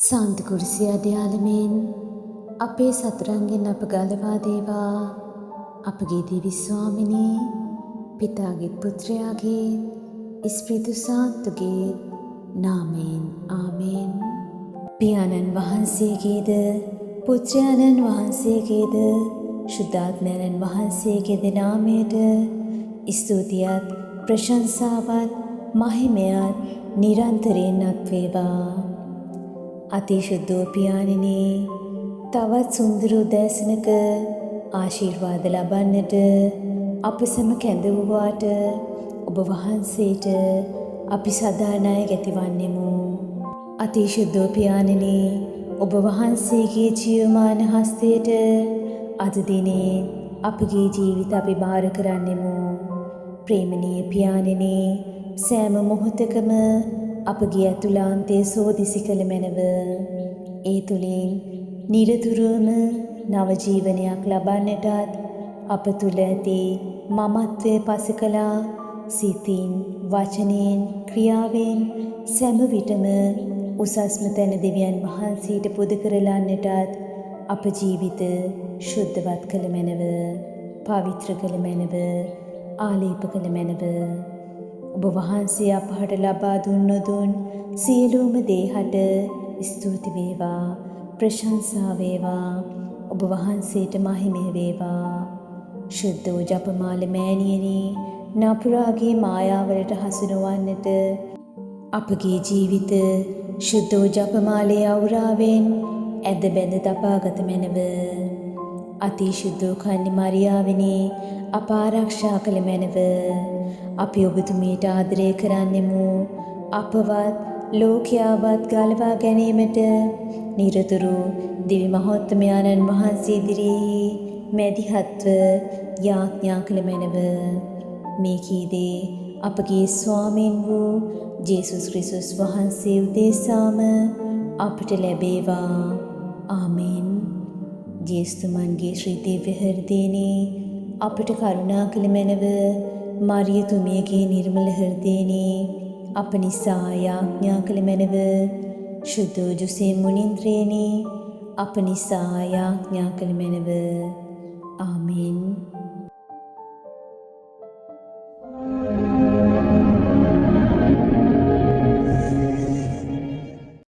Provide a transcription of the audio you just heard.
සාන්ත කුරුසිය අඩයාලමෙන් අපේ සතුරන්ගෙන් අප ගලවා දේවා. අපගේ දිවි ස්වාමිනී, පිතාගේත් පුත්‍රයාගේ ඉස්ප්‍රිතු සාන්තුගේ නාමයෙන්, ආමේන්. පියාණන් වහන්සේගේද පුත්‍රයාණන් වහන්සේගේද ශුද්ධාත්මයන්න් වහන්සේගේද නාමයට ස්තුතියත් ප්‍රශංසාවත් මහිමයත් නිරන්තරයෙන් අත්වේවා. අතිශුද්ධ වූ පියාණෙනි, තවත් සුන්දර උදෑසනක ආශිර්වාද ලබන්නට අප සැම කැඳවුවාට ඔබ වහන්සේට අපි සදා ණය ගැතිවන්නෙමු. අතිශුද්ධ වූ පියාණෙනි, ඔබ වහන්සේගේ ජීවමාන හස්තයට අද දිනේ අපගේ ජීවිත අපි භාර කරන්නෙමු. ප්‍රේමණීය පියාණෙනි, සෑම මොහොතකම අපගේ ඇතුළාන්තය සෝදිසි කළ මැනව. ඒ තුළින් නිරතුරුවම නව ජීවනයක් ලබන්නටත්, අප තුළ ඇති මමත්වය පසු කළා සිතින්, වචනයෙන්, ක්‍රියාවෙන් සෑම විටම උසස්ම තැන දෙවියන් වහන්සේට පුද කරලන්නටත් අප ජීවිත ශුද්ධවත් කළ මැනව, පවිත්‍ර කළ මැනව, ආලේප කළ මැනව. ඔබ වහන්සේ අපහට ලබා දුන් නොදුන් සියලුම දේහට ස්තුති වේවා, ප්‍රශංසා වේවා, ඔබ වහන්සේට මහිමය වේවා. ශුද්ධ වූ ජපමාල මෑණියනි, නපුරාගේ මායාවලට හසු නොවන්නට අපගේ ජීවිත ශුද්ධ වූ ජපමාලයේ අවුරාවෙන් ඇද බැඳ තබාගත මැනව. අතිශුද්ධ වූ කන්නි මරියාවෙනි, අප ආරක්ෂා කළ මැනව. අපි ඔබතුමීට ආදරය කරන්නෙමු. අපවත් ලෝකයාවත් ගලවා ගැනීමට නිරතුරු දිවි මහෝත්තමයාණන් වහන්සේ ඉදිරියෙහි මැදිහත්ව යාඥා කළ මැනව. මේ කී දේ අපගේ ස්වාමීන් වූ ජේසුස් ක්‍රිස්තුස් වහන්සේ උදෙසාම අපට ලැබේවා. ආමේන්. ජේසුතුමන්ගේ ශ්‍රී දිව්‍ය හෘදයනි, අපට කරුණා කළ මැනව. මරියතුමියගේ නිර්මල හෘදයනි, අප නිසා යාඥා කළ මැනව. ශුද්ධ වූ ජුසේ මුනින්ද්‍රයනි, අප නිසා යාඥා කළ මැනව. ආමේන්.